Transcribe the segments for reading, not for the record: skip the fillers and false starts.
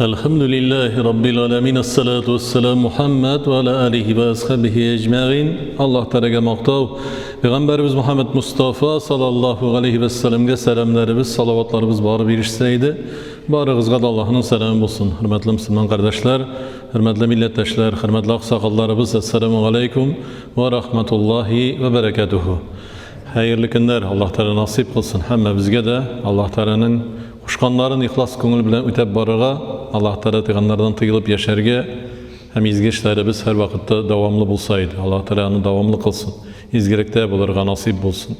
Әлхәмдүлилләһи раббил галәмин, әссәлату вәссәлам Мухәммәд вә аля алихи вә асхабихи әҗмәгыйн. Аллаһ Тәгаләгә мактау. Пәйгамбәребез Мухәммәд Мустафа саллаллаһу галәйһи вәссәламгә сәламнәребез, салаватларыбыз барып ирешсә иде. Барыгызга да Аллаһның сәламе булсын. Хөрмәтле мөселман кардәшләр, хөрмәтле милләттәшләр, хөрмәтле аксакалларыбыз, әссәламу галәйкүм вә рахматуллаһи вә бәрәкәтүһү. Хәерле көннәр, Аллаһ Тәгалә насыйп кылсын һәммәбезгә дә Аллаһ Тәгаләнең кушканнарын ихлас күңел белән үтәп барырга, Аллаһ Тәгалә тыйганнардан тыелып яшәргә һәм изге эшләребез һәрвакытта дәвамлы булса иде. Аллаһ Тәгалә аны дәвамлы кылсын, изгелектә булырга насыйп булсын.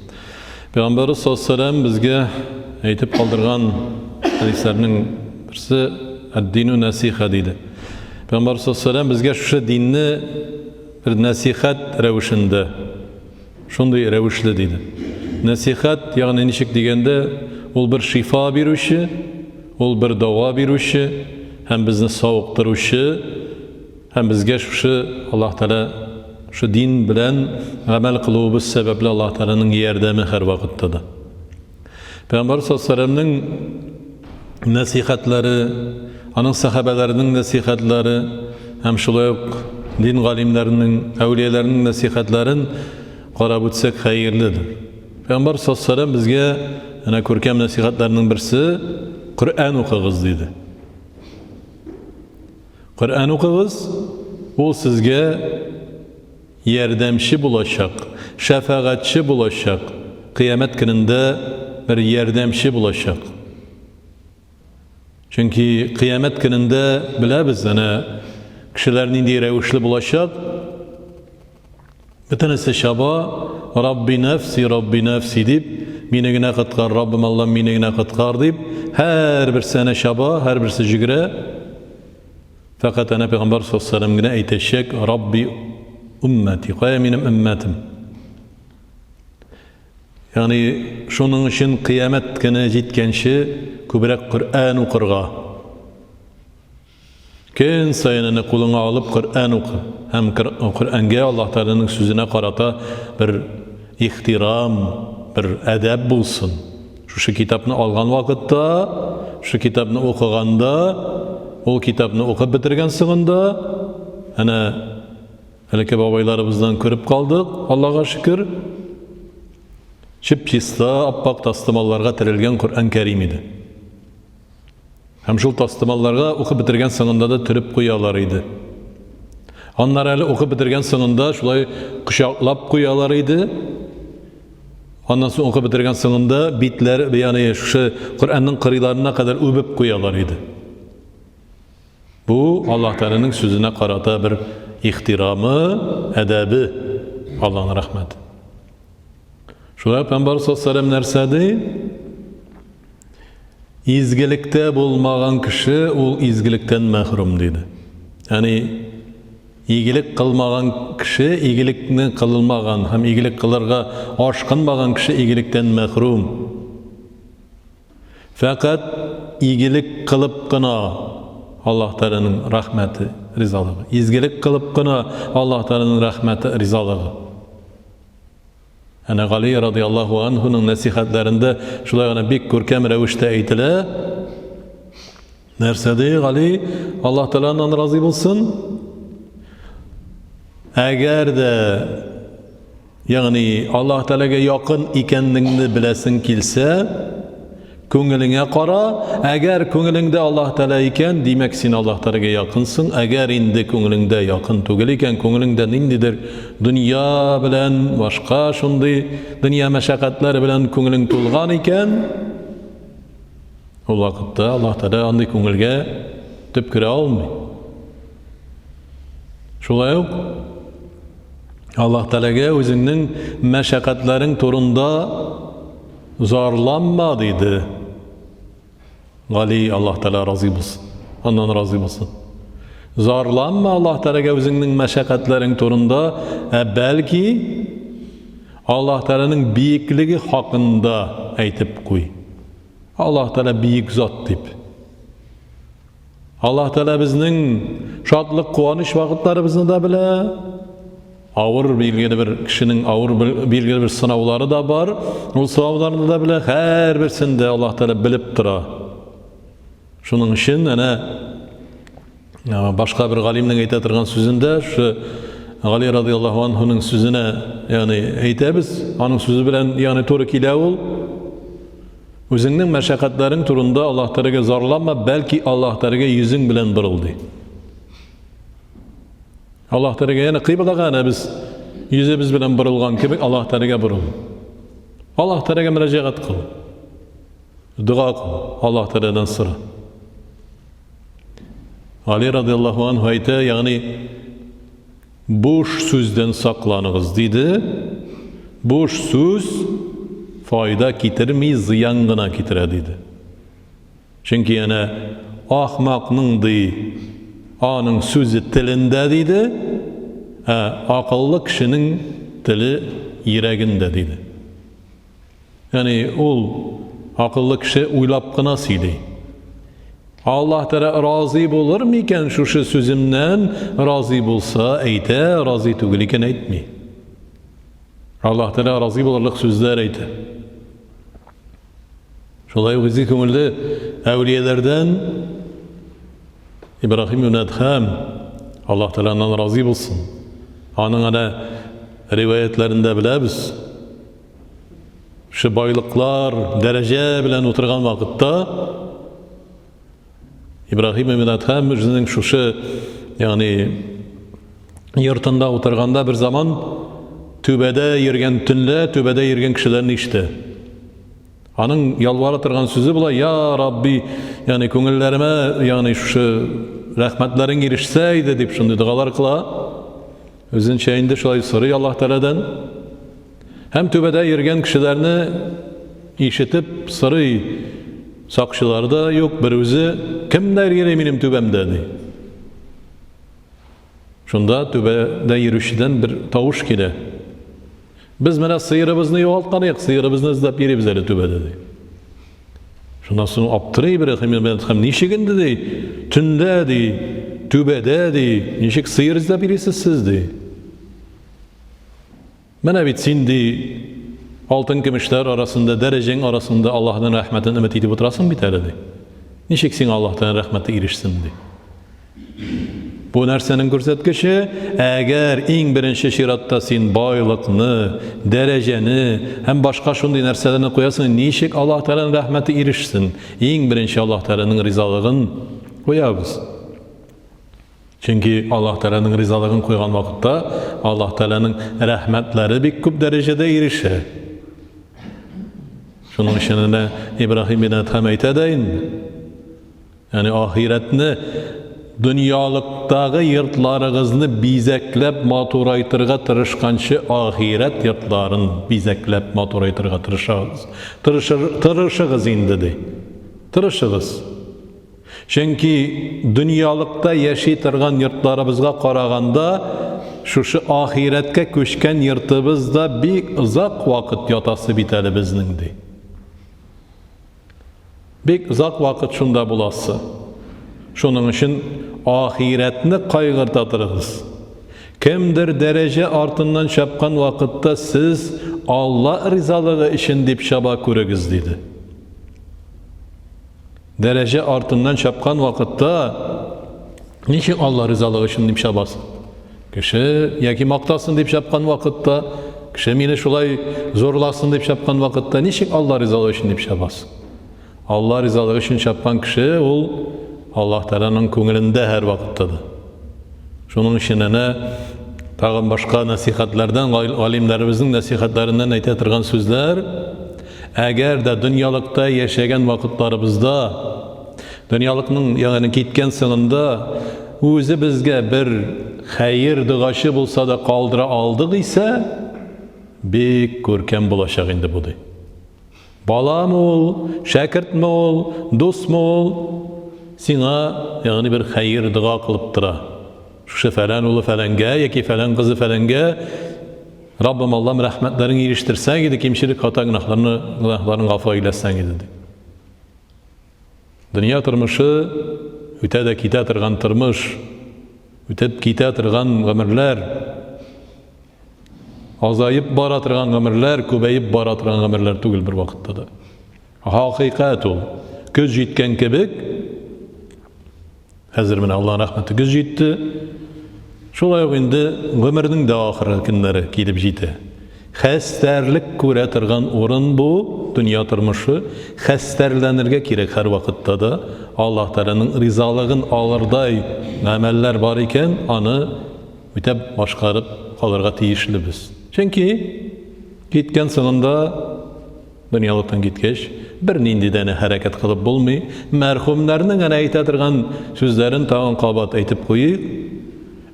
Пәйгамбәрбез саллаллаһу алейһи ва безгә әйтеп калдырган хәдисләрнең берсе әд-дину насиха диде. Пәйгамбәрбез саллаллаһу алейһи ва безгә шушы динне бер нәсихәт рәвешендә Шундый рәвешле, диде. Нәсихәт, ягъни ничек дигәндә, ул бер шифа бирүче, ул бер дава бирүче һәм безне савыктыручы һәм безгә шушы Аллаһ Тәгалә шушы дин белән гамәл кылуыбыз сәбәпле Аллаһ Тәгаләнең ярдәме һәрвакытта да. Пәйгамбәр саллаллаһу нәсихәтләре, аның сәхабәләренең нәсихәтләре һәм шулай ук дин галимнәренең, әүлияләрнең нәсихәтләрен карап үтсәк хәерледер. Пәйгамбәр саллаллаһу безгә әнә күркәм нәсихәтләрнең берсе Коръән укыгыз диде. Коръән укыгыз, ул сезгә ярдәмче булачак, шәфәгатьче булачак, кыямәт көнендә бер ярдәмче булачак. Чөнки кыямәт көнендә беләбез, әнә кешеләр нинди рәвешле булачак. Бөтенесе чаба, Рабби нәфси, Рабби нәфси дип, мине генә коткар, Раббым Аллам, мине генә коткар дип, һәрберсе әнә чаба, һәрберсе җөгерә. Фәкать әнә Пәйгамбәр саллаллаһу генә әйтәчәк, Рабби уммәти, кая минем өммәтем? Ягъни шуның өчен кыямәт көне җиткәнче күбрәк Коръән укырга. Көн саен әнә кулыңа алып Коръән укы. Һәм Коръәнгә Аллаһ Тәгаләнең сүзенә карата бер ихтирам, бер әдәп булсын. Шушы китапны алган вакытта, шушы китапны укыганда, ул китапны укып бетергән соңында, әнә элекке бабайларыбыздан күреп калдык, Аллага шөкер, чип-чиста, аппак тастымалларга терелгән Коръән Кәрим иде. Һәм шул тастымалларга укып бетергән соңында да төреп куялар иде. Аннары әле укып бетергән соңында шулай кочаклап куялар иде. Аннан соң укып бетергән соңында битләр, ягъни шушы Коръәннең кырыйларына кадәр үбеп куялар иде. Бу Аллаһ Тәгаләнең сүзенә карата бер ихтирамы, әдәбе, Аллаһның рәхмәте. Шулай Пәйгамбәр саллаллаһу алейһи нәрсә ди? Изгелектә булмаган кеше ул изгелектән мәхрүм диде. Ягъни игелек кылмаган кеше, игелекне кылмаган һәм игелек кылырга ашкынмаган кеше игелектән мәхрүм. Фәкать игелек кылып кына Аллаһ Тәгаләнең рәхмәте, ризалыгы. Изгелек кылып кына Аллаһ Тәгаләнең рәхмәте, ризалыгы. Әнә Гали радиаллаһу анһуның нәсихәтләрендә шулай гына бик күркәм рәвештә әйтелә. Нәрсә ди Гали? Аллаһ Тәгалә аннан разый булсын. Әгәр дә ягъни Аллаһ Тәгаләгә якын икәнлеңне беләсең килсә, Күңелеңә кара, әгәр күңелеңдә Аллаһ Тәгалә икән, димәк, син Аллаһ Тәгаләгә якынсың, әгәр инде күңелеңдә якын түгел икән, күңелеңдә ниндидер дөнья белән, башка шундый дөнья мәшәкатьләре белән күңелең тулган икән, ул вакытта Аллаһ Тәгалә андый күңелгә төп керә алмый. Шулай ук Аллаһ Тәгаләгә үзеңнең мәшәкатьләрең турында Зарланма, диде. Гали, Аллаһ Тәгалә разый булсын. Аннан разый булсын. Зарланма Аллаһ Тәгаләгә үзеңнең мәшәкатьләрең турында, ә бәлки Аллаһ Тәгаләнең биеклеге хакында әйтеп куй. Аллаһ Тәгалә биек зат дип. Аллаһ Тәгалә безнең шатлык, куаныч вакытларыбызны да белә. Авыр билгеле бер кешенең авыр билгеле бер сынаулары да бар. Ул сынауларны да белә, һәрберсен дә Аллаһ Тәгалә белеп тора. Шуның өчен әнә Башка бер галимнең әйтә торган сүзендә шу Гали радиаллаһу анһуның сүзенә, ягъни әйтәбез, аның сүзе белән ягъни туры килә ул. Үзеңнең мәшәкатьләрең турында Аллаһ Тәгаләгә зарланма, бәлки Аллаһ Тәгаләгә йөзең белән борыл ди. Аллаһ Тәгаләгә янә кыйблага әнә без йөзебез белән борылган кебек Аллаһ Тәгаләгә борыл. Аллаһ Тәгаләгә мөрәҗәгать кыл. Дога кыл, Аллаһ Тәгаләдән сора. Али радиаллаһу анһу әйтә, ягъни буш сүздән сакланыгыз диде. Буш сүз файда китерми, зыян гына китерә диде. Чөнки әнә ахмакның ди аның сүзе телендә диде, ә акыллы кешенең теле йөрәгендә диде. Ягъни ул акыллы кеше уйлап кына сөйли. Аллаһ Тәгалә разый булыр микән шушы сүземнән? Разый булса әйтә, разый түгел икән әйтми. Аллаһ Тәгалә разый булырлык сүзләр әйтә. Шулай ук изге күңелле әүлияләрдән Ибраһим ибн Әдхәм, Аллаһ Тәгалә аннан разый булсын. Аның әнә риваятләрендә беләбез. Шушы байлыклар, дәрәҗә белән утырган вакытта Ибраһим ибн Әдхәм үзенең шушы, ягъни йортында утырганда бер заман түбәдә йөргән төнлә түбәдә йөргән кешеләрне ишетә. Аның ялвара торган сүзе була, я Рабби, ягъни күңелләремә, ягъни шушы рәхмәтләрең ирешсә иде дип шундый догалар кыла. Үзенчә инде шулай сорый Аллаһ Тәгаләдән. Һәм түбәдә йөргән кешеләрне ишетеп сорый. Сакчылар да юк, бер үзе, кемнәр йөри минем түбәмдә ди. Шунда түбәдә йөрүчедән бер тавыш килә. Без менә сыерыбызны югалткан идек, сыерыбызны эзләп йөрибез әле түбәдә ди. Шуннан соң аптырый Ибраһим ибн Әдһәм, ничек инде ди, төнлә ди, түбәдә ди, ничек сыер эзләп йөрисез сез ди. Менә бит син ди, алтын көмешләр арасында, дәрәҗәң арасында Аллаһның рәхмәтен өмет итеп утырасың бит әле ди. Ничек сиңа Аллаһтан рәхмәте ирешсен ди. Бу нәрсәнең күрсәткече, әгәр иң беренче чиратта син байлыкны, дәрәҗәне һәм башка шундый нәрсәләрне куясың, ничек Аллаһ Тәгаләнең рәхмәте ирешсен? Иң беренче Аллаһ Тәгаләнең ризалыгын куябыз. Чөнки Аллаһ Тәгаләнең ризалыгын куйган вакытта Аллаһ Тәгаләнең рәхмәтләре бик күп дәрәҗәдә ирешә. Шуның өчен әнә Ибраһим бин Әдһәм әйтә дә инде. Ягъни ахирәтне дөньялыктагы йортларыгызны бизәкләп матурайтырга тырышканчы ахирәт йортларын бизәкләп матурайтырга тырышагыз. Тырышыр, тырышыгыз инде ди. Тырышыгыз. Чөнки дөньялыкта яши торган йортларыбызга караганда шушы ахирәткә күчкән йортыбыз да бик озак вакыт ятасы бит әле безнең ди. Бик озак вакыт шунда буласы. Шуның өчен ахирәтне кайгырта торыгыз. Кемдер дәрәҗә артыннан чапкан вакытта сез Алла ризалыгы өчен дип чаба күрегез, диде. Дәрәҗә артыннан чапкан вакытта ничек Алла ризалыгы өчен дип чабасың? Кеше яки мактасын дип чапкан вакытта, кеше мине шулай зурласын дип чапкан вакытта ничек Алла ризалыгы өчен дип чабасың? Алла ризалыгы өчен чапкан кеше ул Аллаһ Тәгаләнең күңелендә һәр вакытта да. Шуның өчен әнә тагын башка нәсихәтләрдән, галимнәребезнең нәсихәтләреннән әйтә торган сүзләр, әгәр дә дөньялыкта яшәгән вакытларыбызда Дөньялыкның, ягъни киткән соңында үзе безгә бер хәер догачы булса да калдыра алдык исә, бик күркәм булачак инде бу ди. Баламы ул, шәкертме ул, дусмы ул, сиңа, ягъни бер хәер дога кылып тора. Шушы фәлән улы фәләнгә яки фәлән кызы фәләнгә Раббым Аллам рәхмәтләрең ирештерсәң иде, кимчелек, хата, гөнаһларны, гөнаһларын гафу әйләсәң иде ди. Дөнья тормышы үтә дә китә торган тормыш, үтеп китә торган гомерләр, азаеп бара торган гомерләр, күбәеп бара торган гомерләр түгел бер вакытта да. Хакыйкать ул. Көз җиткән кебек, Хәзер менә Аллаһның рәхмәте көз җитте. Шулай ук инде гомернең дә ахыргы көннәре килеп җитә. Хәстәрлек күрә торган урын бу, дөнья тормышы. Хәстәрләнергә кирәк һәрвакытта да. Аллаһ Тәгаләнең ризалыгын алырдай гамәлләр бар икән, аны үтәп, башкарып калырга тиешлебез. Чөнки киткән соңында Дөньялыктан киткәч, бернинди дә хәрәкәт кылып булмый. Мәрхүмнәрнең әнә әйтә торган сүзләрен тагын кабат әйтеп куйыйк.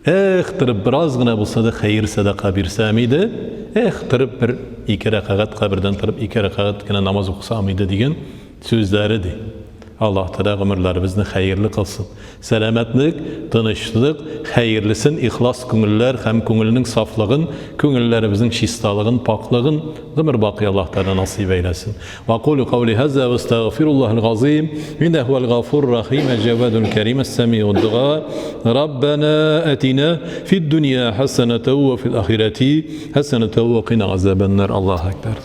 Эх, торып бераз гына булса да хәер сәдака бирсәм иде, эх, торып бер ике рәкәгать кабердән торып ике рәкәгать кенә намаз укысам иде дигән сүзләре ди. Аллаһ Тәгалә гомерләребезне хәерле кылсын. Сәламәтлек, тынычлык, хәерлесен, ихлас күңелләр һәм күңелнең сафлыгын, күңелләребезнең чисталыгын, пакълыгын гомер бакый Аллаһ Тәгалә насыйп әйләсен. Ва кулю каули һаза ва астагфируллаһил газыйм, иннәһу һуәл гафур рахим, әл-җәвадул кәрим, әс-сәмиуд дуа. Раббана атина фид дөнья хәсәнәтәү ва фил ахирәти хәсәнәтәү ва кина газабәннар. Аллаһу әкбәр.